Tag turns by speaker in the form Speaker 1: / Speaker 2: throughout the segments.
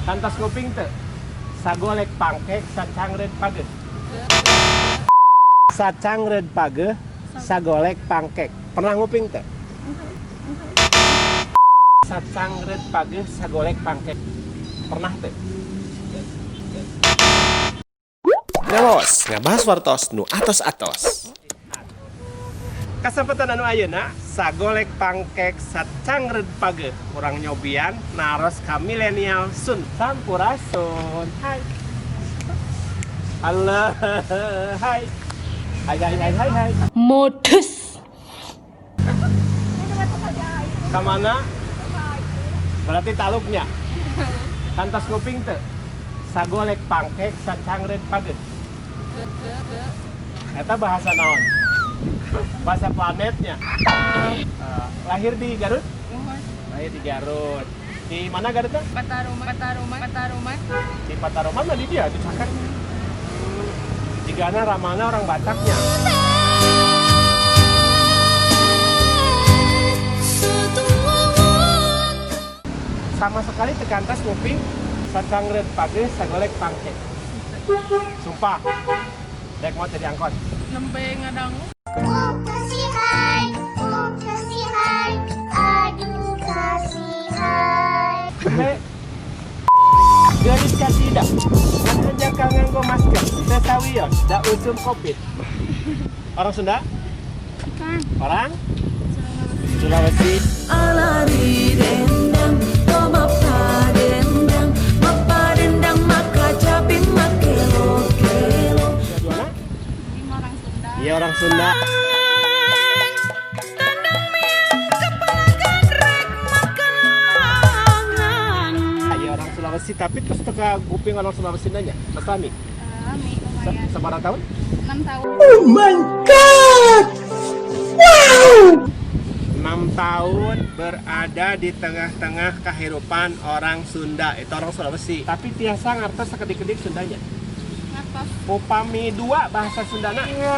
Speaker 1: Kantos nguping teu? Sagolek pangkek sacangreud pageuh. Sacangreud pageuh sagolek pangkek. Pernah nguping teu? Sacangreud pageuh sagolek pangkek. Pernah teu?
Speaker 2: Ngawaos, ngabahas wartos nu atos-atos.
Speaker 1: Kasempatan anu ayeuna sagolek pangkek sacangreud pageuh. Urang nyobian naros ka milenial Sun. Sampurasun. Hai. Halo. Hai. Hai hai hai hai hai.
Speaker 3: Modus.
Speaker 1: Ka mana? Berarti taluknya. Kantos nguping teu? Sagolek pangkek sacangreud pageuh. Eta bahasa naon? Bahasa planetnya. Lahir di Garut? Lahir di Garut. Di mana Garutnya?
Speaker 3: Pataruman, Pataruman, Pataruman.
Speaker 1: Di Pataruman mah di dia, di Caket. Jigana ramana orang Bataknya. Sama sekali teu kantos nguping sacangreud pageuh sagolek pangkek. Sumpah. Dek mau jadi angkot.
Speaker 3: Nembe ngadangu.
Speaker 4: Oh kasihai, oh kasihai, aduh kasihai.
Speaker 1: Le. Geulis kasida. Ngan hanjakal nganggo masker. Teu sawios da usum Covid. Orang Sunda?
Speaker 3: Bukan.
Speaker 1: Orang Sulawesi.
Speaker 5: Alari dendang, to mappadendang, mappadendang maka caping makelo kelo.
Speaker 1: Dua
Speaker 3: Ini orang Sunda.
Speaker 1: Iya orang Sunda.
Speaker 5: Tandang miang kepala gendrek makanangan.
Speaker 1: Iya orang Sulawesi, tapi terus teka kuping orang Sulawesi nanya. Mas Tami,
Speaker 3: Rame lumayan.
Speaker 1: Sabaraha tahun?
Speaker 3: 6 tahun.
Speaker 1: 6 tahun berada di tengah-tengah kehidupan orang Sunda, itu orang Sulawesi. Tapi tiasa ngartos sakedik-kedik Sundanya.
Speaker 3: Ngartos.
Speaker 1: Upami dua bahasa Sundana.
Speaker 3: Dua.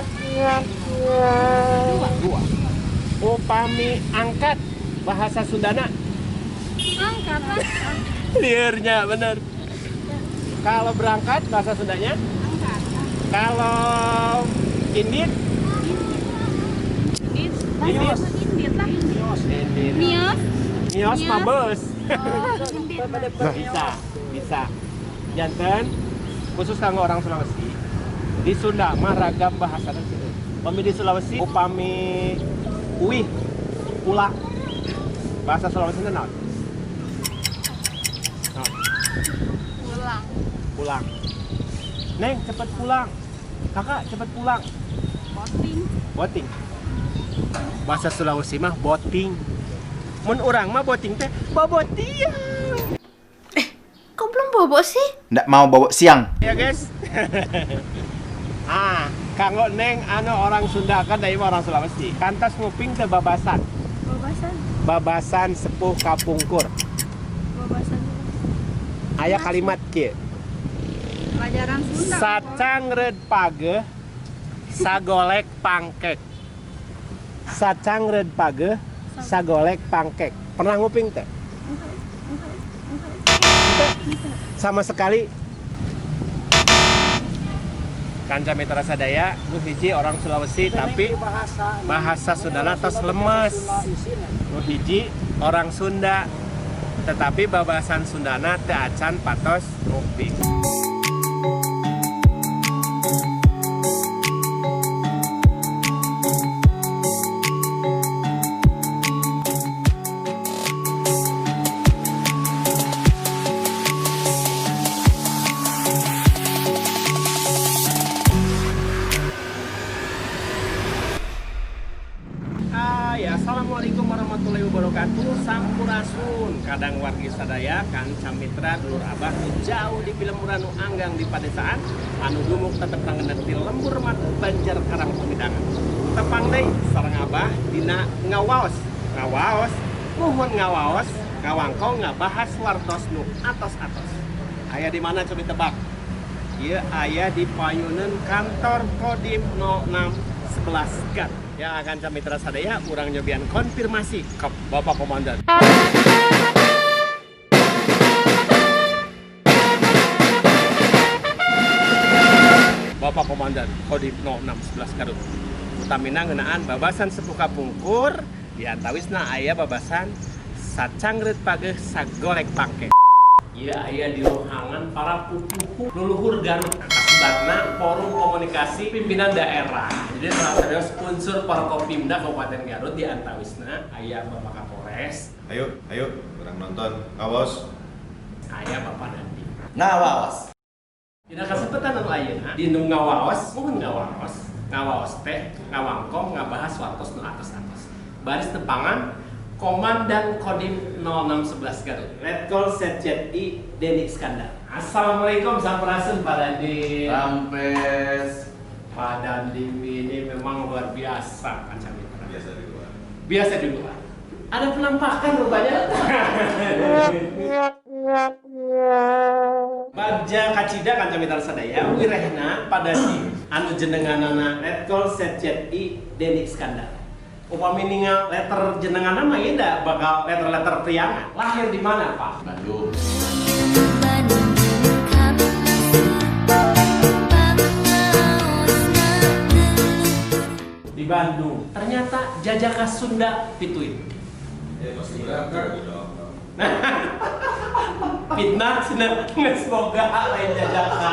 Speaker 1: Dua. Upami angkat bahasa Sundana.
Speaker 3: Angkat lah.
Speaker 1: Liurnya bener. Kalau berangkat bahasa Sundanya?
Speaker 3: Angkat.
Speaker 1: Kalau indit?
Speaker 3: Indit.
Speaker 1: Indit.
Speaker 3: Indit lah.
Speaker 1: Indit.
Speaker 3: Mios.
Speaker 1: Mios
Speaker 3: Mios.
Speaker 1: mabes.
Speaker 3: Oh, indit.
Speaker 1: Bisa, bisa. Janten khusus kanggo orang Sulawesi. Di Sunda mah ragam bahasa Upami di Sulawesi, upami uih, pula. Bahasa Sulawesi naon? Naon?
Speaker 3: Pulang.
Speaker 1: Pulang. Neng, cepet pulang. Kakak, cepet pulang.
Speaker 3: Boting.
Speaker 1: Boting. Bahasa Sulawesi mah boting. Mun urang mah boting teh bobotiang.
Speaker 6: Kok belum bobo sih?
Speaker 7: Nggak mau bawa siang.
Speaker 1: Ya guys. Ah, kanggo neng anu orang Sunda kan dari orang Sulawesi. Kantos nguping teh babasan.
Speaker 6: Babasan.
Speaker 1: Babasan sepuh kapungkur.
Speaker 6: Babasan.
Speaker 1: Aya kalimat kieu.
Speaker 3: Pelajaran Sunda.
Speaker 1: Sacangreud pageuh sagolek pangkek. Sacangreud pageuh sagolek pangkek. Pernah nguping teh? Sama sekali. Kanca mitra sadaya, nu hiji orang Sulawesi tapi bahasa Sundana tos lemes. Nu hiji orang Sunda tetapi babasan Sundana teu acan patos nguping. Hai, assalamualaikum warahmatullahi wabarakatuh. Sampurasun. Kadang wargi sadaya kanca mitra dulur abah nu jauh di pilemburan nu anggang di padesaan anu dumuk tetep rangenep di lembur matu Banjar Karang Pemidangan. Tepang deui sareng abah dina ngawaos. Ngawaos, muhun ngawaos, ngawangkong ngabahas wartos nu atos-atos. Aya di mana coba tebak? Ieu aya di payuneun kantor Kodim 0611 Garut. Ya kanca mitra sadaya urang nyobian konfirmasi ke Bapak Komandan. Komandan Kodim 0611 Garut. Utamina ngeunaan babasan sepuh kapungkur, di antawisna aya babasan sacangreut pageuh sagolek pangke. Ieu aya di rohangan para pupuhu luluhur Garut. Kasebatna Forum Komunikasi Pimpinan Daerah. Jadi salah satu unsur Forkopimda Kabupaten Garut di antawisna aya Bapak Kapolres,
Speaker 7: Ayo, ayo, orang nonton. Awas.
Speaker 1: Aya Bapak Dandim.
Speaker 8: Ngawaos.
Speaker 1: Dina kasempatan anu ayeuna di nu ngawaos, mun ngawaos, ngawaos teh ngawangkong ngabahas wartos nu atos-atos. Baris tepangan Komandan Kodim 0611 Garut. Letkol Setjen I Deni Iskandar. Assalamualaikum, sampurasun Pak Dandim.
Speaker 8: Rampes.
Speaker 1: Pak Dandim ini memang luar biasa kanca mitra.
Speaker 7: Biasa di luar.
Speaker 1: Biasa di luar. Ada penampakan rupanya. Bagja kacida kanca mitra sadaya wirehna Pak Dandim anu jenenganana Letkol Setjen I Deni Iskandar. Upami ningal letter jenenganna mah ieu da bakal letter-letter priangan. Lahir di mana, Pak?
Speaker 8: Bandung.
Speaker 1: Di Bandung. Ternyata jajaka Sunda pituin.
Speaker 7: Ya, pasti berangkat dong.
Speaker 1: Fitnah cenah geus boga lain jajaka.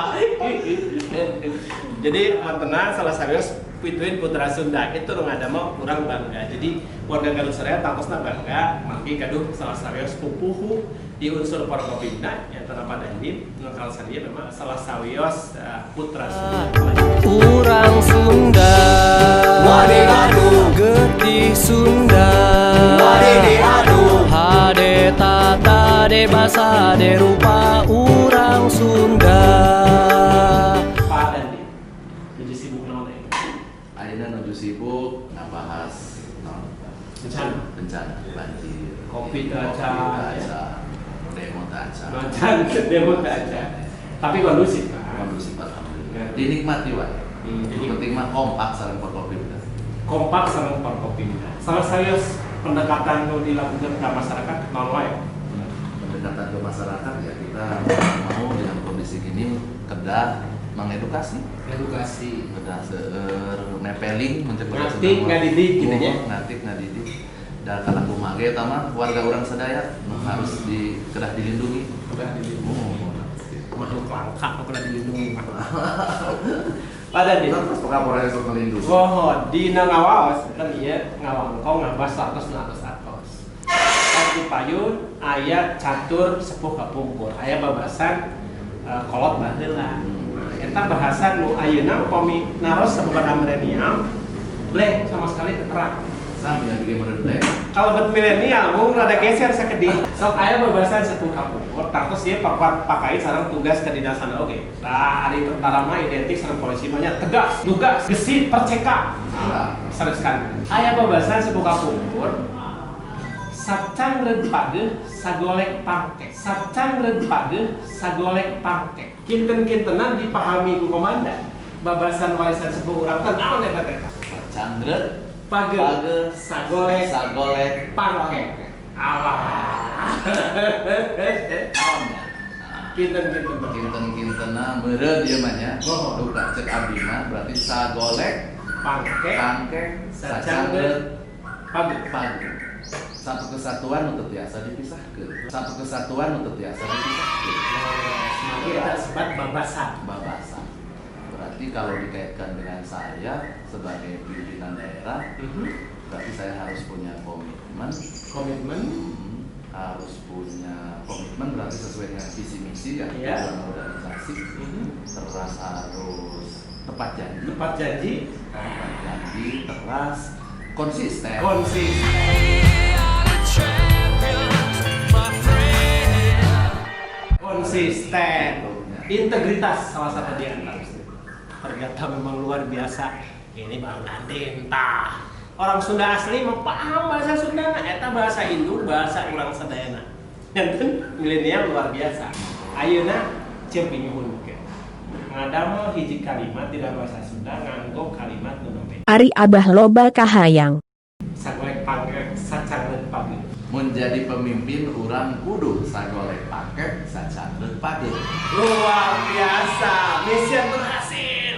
Speaker 1: Jadi mantenna salah serius pituin putra Sunda itu nu ngadamel urang bangga. Jadi warga Garut sadaya tangtosna bangga manggi gaduh salah serius pupuhu di unsur Forkopimda yang Pak Dandim nu kalau sadia memang salah sawios putra Sunda.
Speaker 9: Urang Sunda Getih Sunda Hade tata de basa de rupa urang Sunda.
Speaker 1: Pak Dandim nuju sibuk naon aya?
Speaker 8: Ayeuna nuju sibuk ngabahas naon?
Speaker 1: Bencana.
Speaker 8: Bencana banjir.
Speaker 1: Kopi
Speaker 8: Kopi
Speaker 1: aca.
Speaker 8: aca. Demo aca.
Speaker 1: Macan demo aca. Tapi kondusif, Pak.
Speaker 8: Kondusif alhamdulillah. Dinikmati wae.
Speaker 1: Jadi
Speaker 8: Yang penting mah kompak sareng Forkopimda.
Speaker 1: Kompak sareng Forkopimda. Salah serius pendekatan nu dilakukan ke masyarakat naon wae?
Speaker 8: Pendekatan ke masyarakat ya kita mau dengan kondisi gini kedah mengedukasi,
Speaker 1: Edukasi.
Speaker 8: kedah seueur nepeling mencegah
Speaker 1: Ngatik, ngadidik gitu nya.
Speaker 8: Ngatik ngadidik. Da kalaku mage eta mah warga urang sadaya nu harus di kedah dilindungi.
Speaker 1: Kedah dilindungi.
Speaker 8: Oh,
Speaker 1: Makhluk langka nu kedah dilindungi mah. Pak Dandim.
Speaker 8: Terus Kapolres sok ngelindungi.
Speaker 1: Mohon dina ngawaos kan ieu ngawangkong ngabahas atos nu atos-atos. Di payun aya catur sepuh kapungkur, aya babasan kolot baheula. Nah, eta bahasan nu ayeuna upami naros sababaraha milenial bleh sama sekali terang.
Speaker 8: Sami yang gede meureun teh.
Speaker 1: Kalau buat milenial mung rada geser sakedik. Sok aya babasan sepuh kapungkur, tangtos ieu pakai sareng tugas kedinasan oge. Nah, ari tentara mah identik sareng polisi mah nya tegas, lugas, gesit, perceka.
Speaker 8: Nah,
Speaker 1: Serius kan. Aya babasan sepuh kapungkur, sacangreut pageuh sagolek pangke. Sacangreut pageuh sagolek pangke. Kinten-kintenan dipahami ku komandan. Babasan warisan sepuh urang teh naon eta teh?
Speaker 8: Cangreut
Speaker 1: Pageuh
Speaker 8: pageuh
Speaker 1: sagolek
Speaker 8: sagolek
Speaker 1: pangke. Alah.
Speaker 8: Naon ya?
Speaker 1: Kinten-kinten.
Speaker 8: Kinten-kintena meureun ieu mah nya.
Speaker 1: Oh.
Speaker 8: Duka cek abdi mah berarti sagolek
Speaker 1: Pangke
Speaker 8: pangke
Speaker 1: sacangreut
Speaker 8: sacangreut
Speaker 1: pageuh.
Speaker 8: pageuh. Satu kesatuan untuk biasa dipisahkan. Satu kesatuan untuk biasa dipisahkan.
Speaker 1: Semanggi eta sebat babasan.
Speaker 8: Babasan. Berarti kalau dikaitkan dengan saya sebagai pimpinan daerah, berarti saya harus punya komitmen.
Speaker 1: Komitmen.
Speaker 8: Harus punya komitmen berarti sesuai dengan visi misi ya,
Speaker 1: Iya.
Speaker 8: tujuan organisasi. Terus harus tepat janji.
Speaker 1: Tepat janji.
Speaker 8: Tepat janji, teras, konsisten.
Speaker 1: Konsisten. Konsisten. Integritas salah satu di antara. Ternyata memang luar biasa. Ini Bang Dandim tah. Orang Sunda asli mah paham bahasa Sunda, eta bahasa Indo, bahasa urang sadayana. Janten milenial luar biasa. Ayeuna ceuk pinyuhunkeun. Ngadamel hiji kalimat di dalam bahasa Sunda nganggo kalimat nu nembe.
Speaker 10: Ari Abah loba kahayang.
Speaker 1: Sagolek pangke sacangleut pageuh.
Speaker 8: Mun jadi pemimpin urang kudu sagolek pangke sacangleut pageuh.
Speaker 1: Luar biasa, mission berhasil.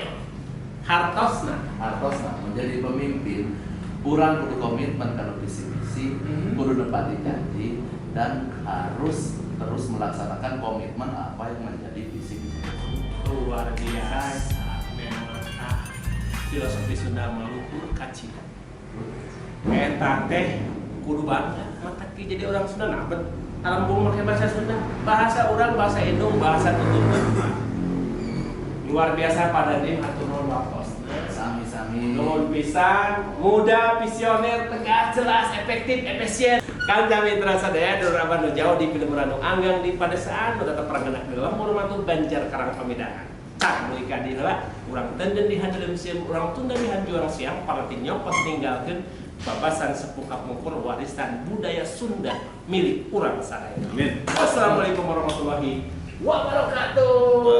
Speaker 1: Hartosna.
Speaker 8: Hartosna menjadi pemimpin, urang kudu komitmen kalau visi misi, kudu nepati janji dan harus terus melaksanakan komitmen apa yang menjadi visi misi.
Speaker 1: Luar biasa memang, ah, filosofi Sunda maluhur kacida. Eta teh kudu bangga matak jadi orang Sunda, nah bet alembung make bahasa Sunda, bahasa urang, bahasa indung, bahasa tuturkeun. Luar biasa, Pak Dandim, hatur nuhun waktosna.
Speaker 8: Sami-sami.
Speaker 1: Nuhun pisan, muda, visioner, tegas, jelas, efektif, efisien. Kanca mitra sadaya, dulur abah nu jauh di pilemburan, nu anggang di padesaan, nu tetep panggenak di lembur mantu Banjar Karang Pamidahan. Tah, dugi ka dieu heula, urang tenden di handeuleum sieum, urang tunda di hanjuang siang, pareti nyokot ninggalkeun babasan sepuh kapungkur, warisan budaya Sunda milik urang sadaya.
Speaker 7: Amin.
Speaker 1: Wassalamualaikum warahmatullahi wabarakatuh.